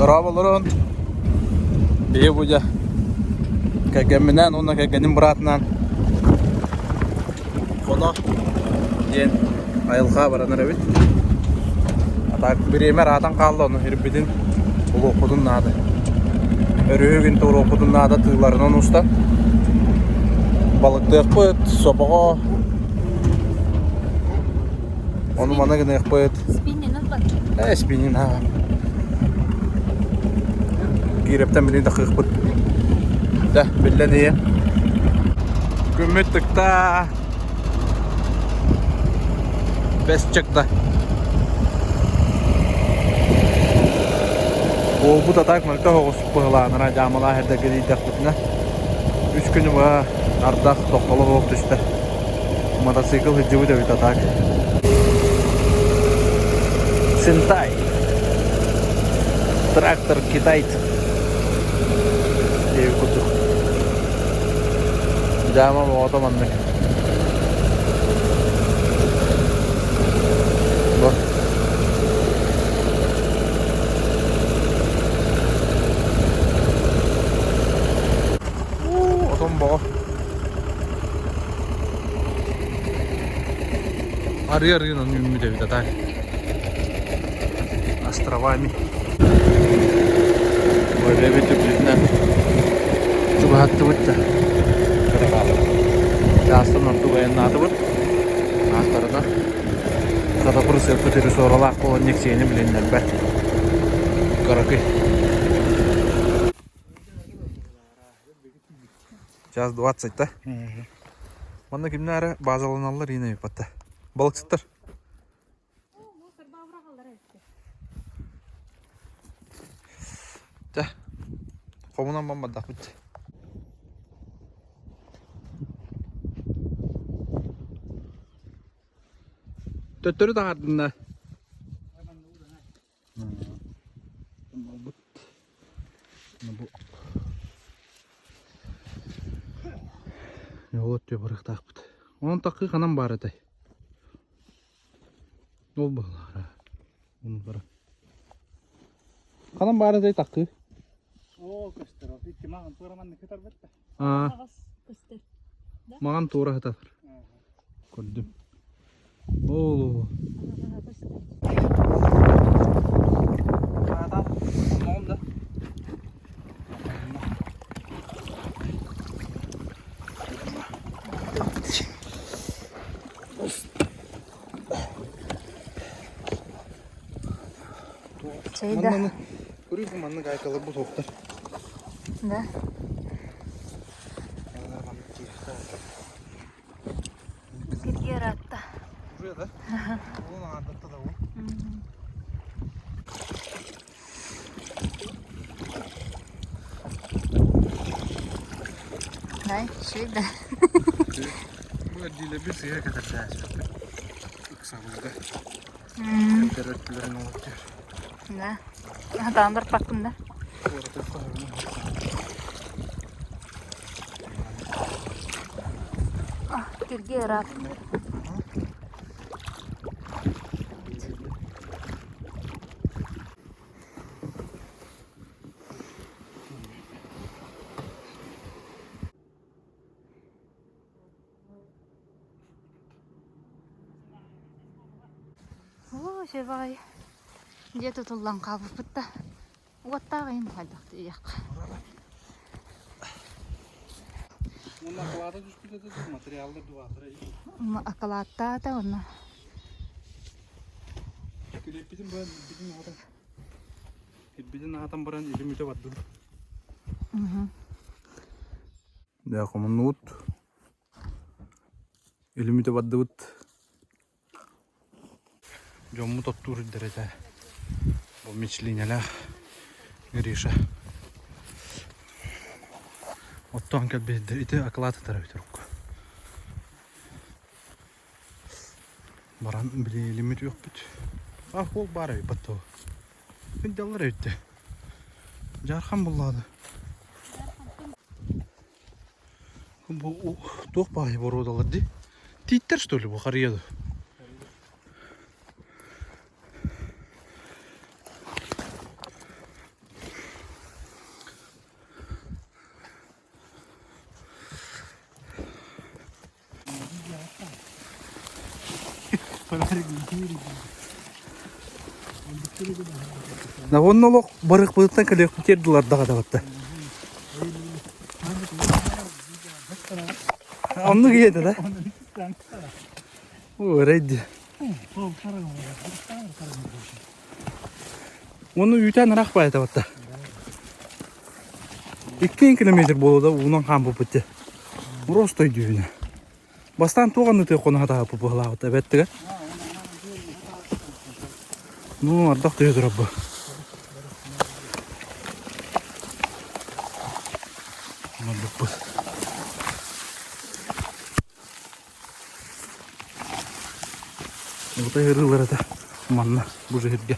Дорооболорун. Биһи бу дьэ кэргэмминээн уонна кэргэним быраатынаан Хоно диэн айылҕа баранар эбит. А так бириэмэ ыраатан хаалла ону ирбитин булуохпутун наада. Өрүһү күн туоруохпутун наада тыыларынан устан. Балыктыахпыт, собоҕо, ону маны гыныахпыт. Спиннин ылбат. Э, спиннин аа. Киирэптэн билин тахыахпыт. Да, биллэн ийэ. Күммүт тыкта. Бэс чыкта. Уолбут атаак мөлтөх оҕус быһылаанара дьаамалаах эрдэргэ тиийдэхпитинэ үс күнү быһа ардах тохтоло суох түстэ. Мотоцикл сылдьыбыт эбит а так. Синтай. Трактор китайцев. Диэбит курдук. Дьаама оҕото маннык. Бу. Отон боҕо. Арыы-арыынан үүммүт эбит а так. Островами. Эбэбит үрдүнэн чугаһаттыбыт да. Чаастан ордук айаннаатыбыт. Аахтарына Хатапыр сыаппыт ресоралаах буолан ньиксиэни билиннэрбэт. Кыракый. Час 20 да? Манна кимнэ эрэ базаланаллар иинэ батта. Балыксыттар. Дьэ, хомунан бамбардахпыт. Төттөрү таһаардынна. Бу Ол өттүө барыахтаахпыт. Онон такыы ханан баар этэй? Ол быһылаара. Ону бара. Ханан баар этэй такыы? Оо, көстөр. Икки маҕан туора маннык кытарбыт да. Аа, Аҕас көстөр. маҕан туора сытар. Көрдүм. Оо. Аҕаһа көстөр. да. Чэй да. Манна көрүү манна гайкалар бу суохтар. Да. Киргиэр атта. Уже да? Улун аҥаардатта да ол. Дай, шей да. Бу эрдиилэрбит сыыһа кэтэрдээччилэр. Ыксабылга. Кэтэр өттүлэрин оҥоттур. Да. Атаан барпаккын да. Киргиэр ат. Оо, үчүгэй. Дьиэ тутуллан хаалбыппыт да уоттаах иһин хайдах тиийиэххэ. Уонна акылаата түспүт этэ материаллар дубаатара Акылааттаата уонна Килиэппитин баран илбитин аһатан илбитин аһатан баран илим үтэ бардыбыт. Дьэ хомуннубут. Илим үтэ бардыбыт. Дьоммут оттуур ирдэрэ этэ. Бу Мичлинэлээх Гриша. Оттоон кэлбит ити акылаат ытар эбит урукку. Баран били илиммит үөхпүт. А ол баар эбит баттоо. Сылдьаллар эбит дэ. Дьаархан буллаада. Бу туох баайы боруодалар дии? Тииттэр что ли бу харыйа ду? Да онно олох барыахпытыттан кэлиэхпит тиэрдилэр даҕа Оннук ийэтэ да? Өрөйдү. Уонна үүтээн ыраах баайта батта. 2 километр буолуо да уунан хаампыппыт дьэ. Просто өйдүүбүнэ. Бастаан туох аннытыа хоно хатааппыт быһалаабыт эбэттигэ. Ну, ардах түһэ турар бу. Онорбуппут. Ута ыарыылар этэ манна бу жиһиргэ.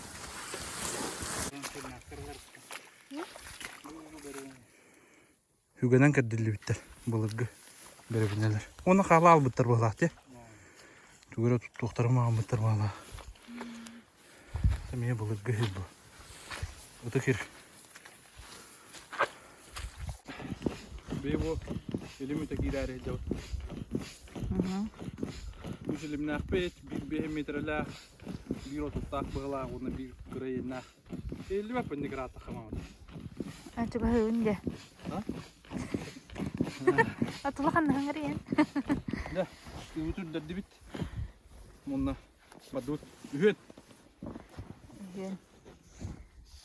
Үгэнэн кэрдиллибиттэр былыргы бэрэбинэлэр. Уонна хаала аалбыттар быһалаах дии. Тугу эрэ туттуохтарын маҕаммыттар баалаах. Эмиэ былыргы сир бу. Ытык сир. Бэйэ бу илим үтэ киирээри сылдьабыт. Үс илимнээхпит, биир биэһин миэтэрэлээх, биир отуттаах быһалаах уонна биир кыра иэннээх. Иһиллибэппин декораттахха маамата. Чугаһыыбын дьэ. Атыла ханнаһыҥар иһэн. Дьэ, ыбыт үрдэрдибит. Мунна бардыбыт. Үһүөн. Үһүөн.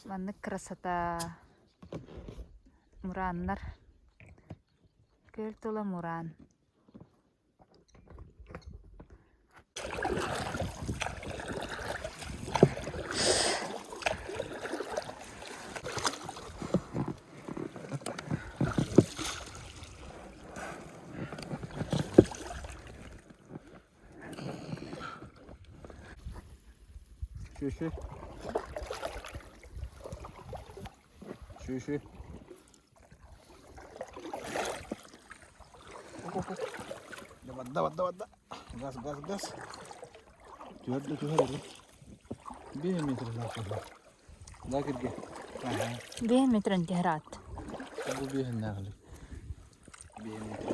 Маннык красота. Мурааннар. Күөл тула мураан. Шү-шү. Шү-шү. Бадда, бадда, бадда. Газ, газ, газ. Түһэр да түһэр эрэ. 5 метр лаахылла. Да кирге. 5 метрын түһэр аат. Бу биэһиннээҕилик. 5 метр.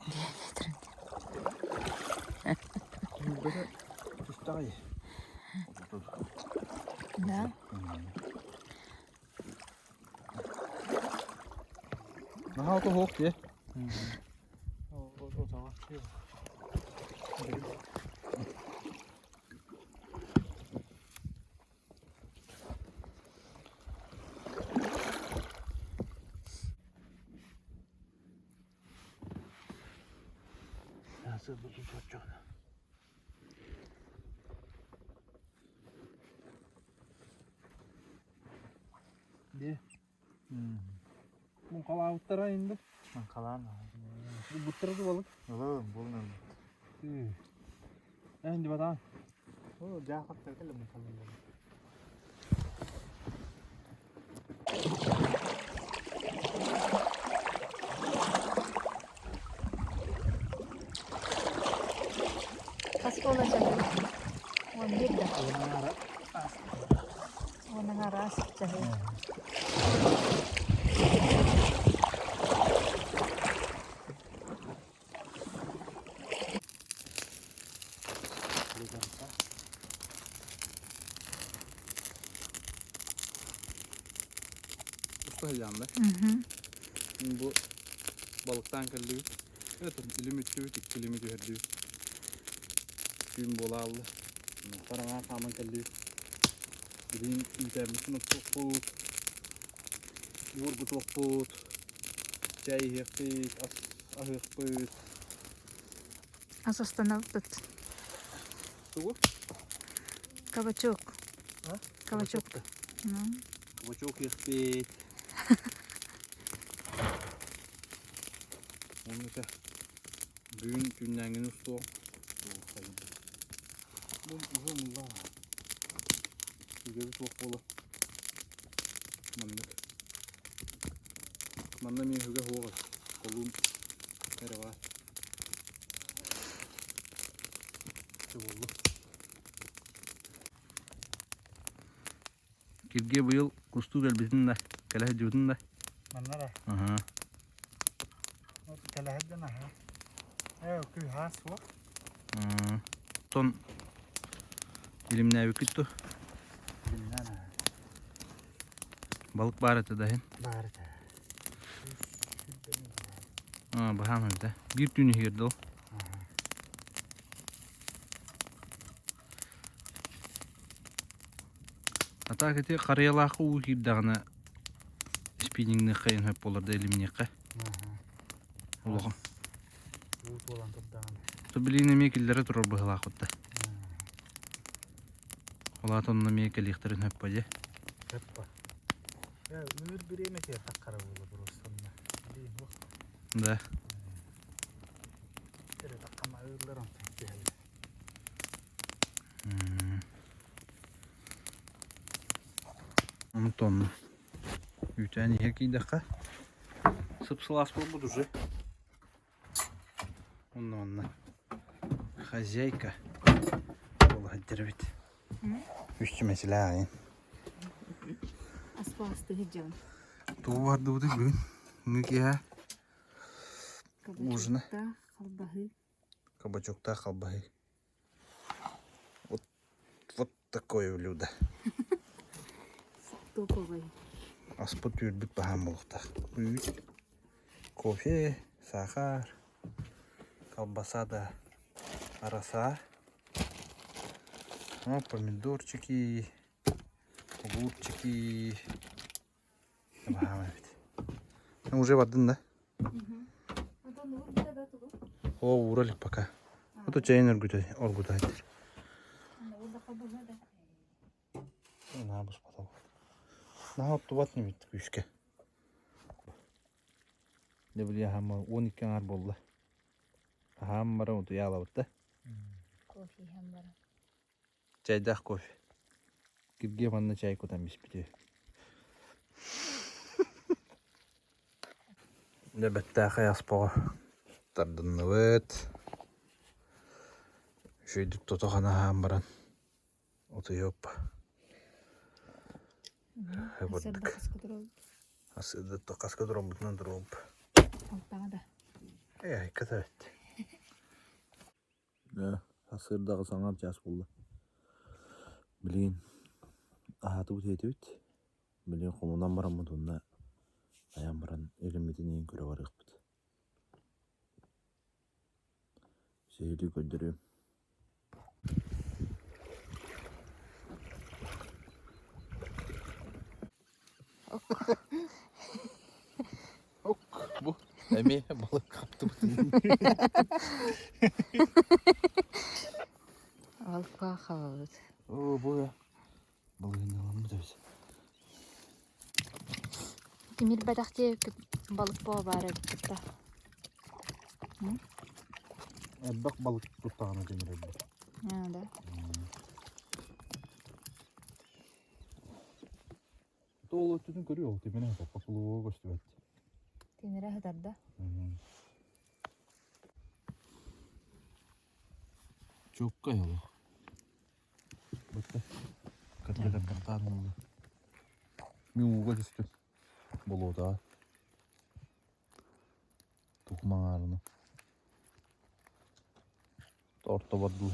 5 метрын. Түстэҕэй. Да. Наһаа ото суох дии. Дии. Муҥхалаабыттара инде. Муҥхалаан. Булбуттара ду балык? Ылы, булнум. Эн дибатаан. О, дьаахаттар кэлэ муҥхалыыллар. Хас буола сатыы? 11 да? Уон араас чаһы. Уста сылдьаҕын да? Бу балыктаан кэллибит. Это илим үттүбүт, икки илими түһэрдибит. Түүн буола аалла. Хараҥа хааман кэллибит. Билигин үүтээммитин оттуохпут, уоргутуохпут, чэй иһиэхпит, ас аһыахпыт. Ас астанабыт. Тугу? Кабачок. А? Кабачок. Кабачок иэхпит. Онно этэ бүгүн күннээҥҥини устуом. Бу уже мулла. Үгэбит суох буола. Маннык. Манна эмиэ үгэ суох Колуун эрэ баар. Буоллу. Кирге быйыл кустуу кэлбитин да, кэлэ сылдьыбытын да. Манна да. Аха. Кэлэ сылдьан аха. Күүһэ суох. Тон илимнээбиккит дуо? Илимнээн Балык баар этэ да иһин? Баар этэ. Баһаам эбит ээ. Биир түүн иһигэр да ол? А так ити харыйалаахха уу киирдэҕинэ спиннингныахха иһин сөп буолар да илимниэххэ. Улахан. Уу туолан турдаҕына. То билигин эмиэ киллэрэ турар быһыылаахпыт да. Ол аата онно эмиэ кэлиэхтэрин сөп дьэ. Сөп ба. Үнүр бириэмэ таххара буола просто онно. Да. Эрэ таххама ыыллар онтон түһэллэр. Онтон үүтээн иһэ киирдэххэ сып-сылаас буолбут уже. Онно онно хозяйка буола сылдьар эбит. Үс чүмэчилээх Аспаастыы сылдьабын. Тугу бардыбытый бүгүн? Бүгүн киэһэ ужина. Кабачоктаах халбаһыы. Кабачоктаах халбаһыы. Вот, вот такое блюдо. Топовый. Аспыт үүрбүт баһаам буолуохтаах. Үүт, кофе, сахар, колбаса да араса, о, помидорчики, огурчики. Баһаам эбит. Уже бардын да? О, уура илик пока. Ото чайын оргутайтыр. Наһаа буспатах. Наһаа оттубат нибит күүскэ. Дьэ били аһаама 12 аҥаар буолла. Аһаан баран утуйаалабыт да. Кофе иһэн баран. Чайдаах кофе. Киргиэ манна чай кутан биспитэ. Дьэ бэттээхэй аспоҕо тардынныбыт. Үчүгэйдик тото-хана аһаан баран утуйуоп. Сырда хаска турабыт. Сырда хаска турабытынан туруом. Алтаҕа да. Э, айка эбит. Сарсыардаҕы саҥар чаас буолла. Билигин аһаатыбыт сиэтибит. Билигин хомунан бараммыт уонна айан баран илиммитин иһин көрө барыахпыт. Сиһилии көрдөрүөм. Ок, бу эмиэ балык хаптыбыт. Балыкка хабабыт. Оо, бу балыгынналаммыт эбит. Тимир бэтэх диэбиккит балык буо баар эбит да. Элбэх балык туттаҕына тимир өлбүт. Аа, да. Ол өттүтүн көрүө ол тимире поклуга көстүбэт. Тимире сытарда. Чууккай олох. Бытта. Кыргыдар буолла. Мин ууга түстүм. Болуотаҕа. Тухмаҥаарына. Ортобор дуу.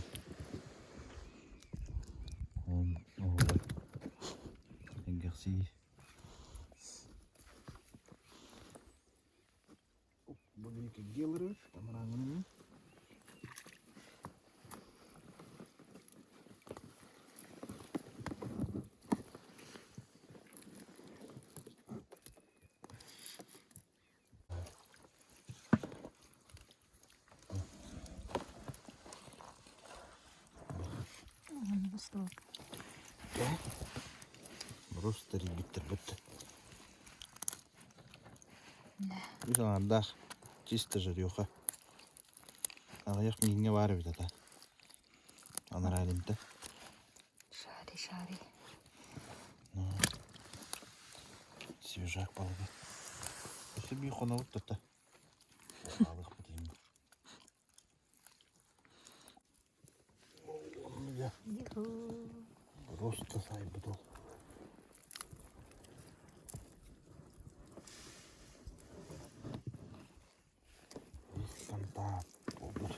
Эҥгэхсии. Бу диэки гелырыр, тамараҥын. Просто тэрийбиттэр бүттэ. Үс аҥардаах чисто жареха. Аҕыйах мииҥҥэ баар эбит ата. Анараа илимтэ. Шари, шари. Свежак балыгы. Өссө биир хонобут тута. Аалыахпыт иһин. Просто сайбыт ол. Фонтан буолла.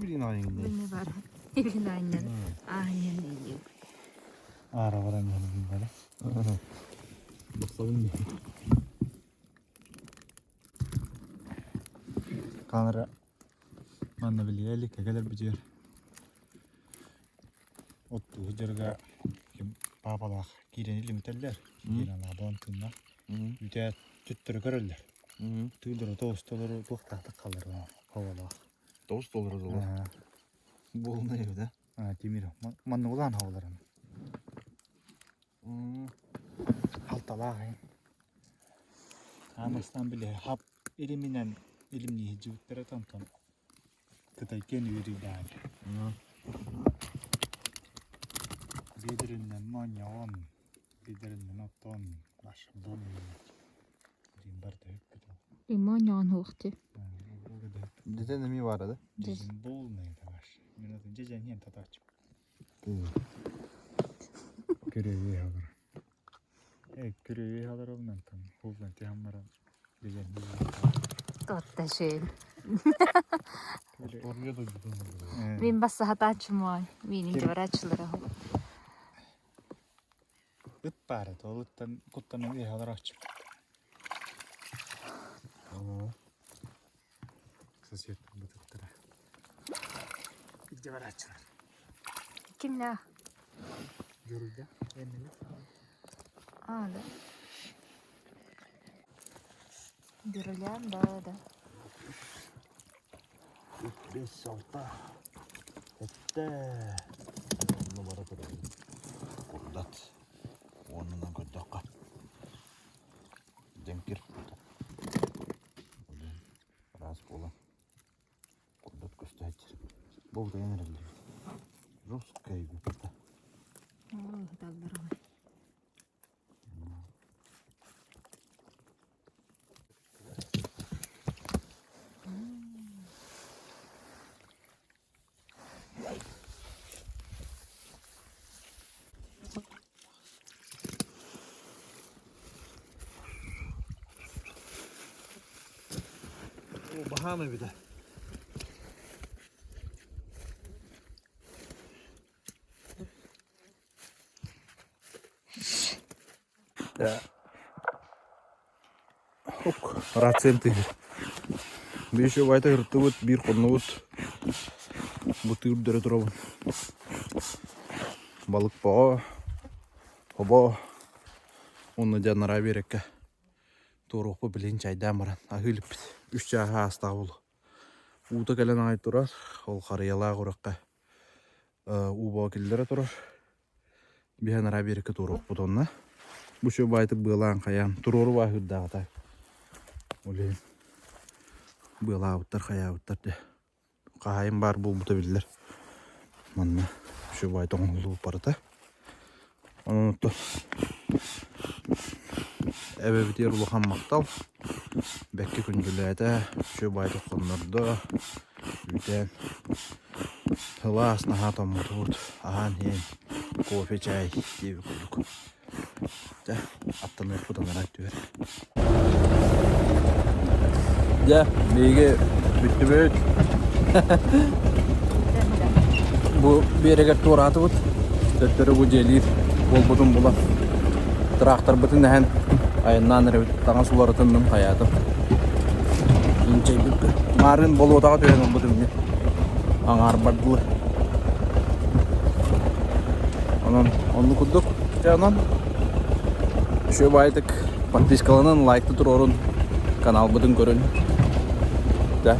Ибилин аайыҥ Билни бар. Ибилин аайынан. Ааһынньан диир. Аара баран иһэн бары. Бахсабын Камера манна билиэ илик кэлэр бүтүөр. Оттуу дьарыга паапалаах киирэн илимтэллэр. Киирэн лаабан тыынна. Үтэ түттөрү көрөллөр. Тыылары тоостолору туохтаахтык халлар хавалаах. Тоос доллары доллар. Буолна да? Тимир. Манна улаан хаваларын. Алталаах Аан били хап илиминэн илимнии сылдьыбыттара тонтон кытайкиэн үөрүйдээн. Биэдэринэн моонньоҕон, биэдэринэн оттон, ашбун диэн барда өппүт. Моонньоҕон хуохти. Дэтен эми бара да? Болный это ваш. Мен атын жежен хен татаачым. Күрүүй халар. Э, күрүүй халар обнантан. Хуллан тиһаммаран жежен. Туотта шeen. Орге дойдутун. Мин басса хатаачымой. Минин жабараачылара. Ыт баара, толуттан куттанан иһэ олорооччу. Сосед бытыттара. Илдьэ барааччылар. Кимнээх? Дьоруйда. Эммини. А, да. Дөрүлээн да да. Бес алта этте. Онно бара турабын. Курдат. Уонунан көрдөххө. Дьэҥкир. Ыраас буолан. Курдат көстөөччү. Бу утайан эрэллэр. Жесткая губка. Оо, ыталлар аҕай. Баһаам эбитэ. Рациям тыһыр. Биир үчүгэй ырыттыбыт, биир хоннубут. Бу тыырдары турабын. Балык боҕо, хобо, уонна дьэ анараа биэрэккэ туоруохпут билигин чайдаан баран аһыы иликпит. Үс чааһы аастаҕа буолуо. Уута кэлэн аҕай турар, ол харыйалаах үрэххэ уу боҕо киллэрэ турар. Биһэн араа биэрэккэ туоруохпут онно. Бу үчүгэй баайытык быалаан хайаан туруору бааһыырдааҕыта. Ол иһин быалаабыттар хайаабыттар дьэ. Хаһаайын баар буолбута биллэр. Манна үчүгэй баайыт оҥоһуллубут барыта. Онон оттон эбэбитигэр улахан махтал. Бэккэ күндүлээтэ, үчүгэй баайытык хоннордо, үүтээн Сылаас наһаа тоҥмотубут, аһаан иһэн кофе, чай диэбит курдук. Дьэ, аттаныахпыт анараа өттүгэр. Дьэ, биһиги бүттүбүт. Бу биэрэгэр туораатыбыт. Төттөрү бу дьиэлиир буолбутун була. Тыраахтарбытын эһэн айаннаан эрэбит. Таҥас уларытынным хайаатым. Инчэйбиппин. Маарыын болуотаҕа түһэн ылбытым ини. Аҥаарбар дылы. Онон оннук курдук. Дьэ онон үчүгэй баайытык подпискаланан лайкта туруорун, каналбытын көрүн. Дьэ.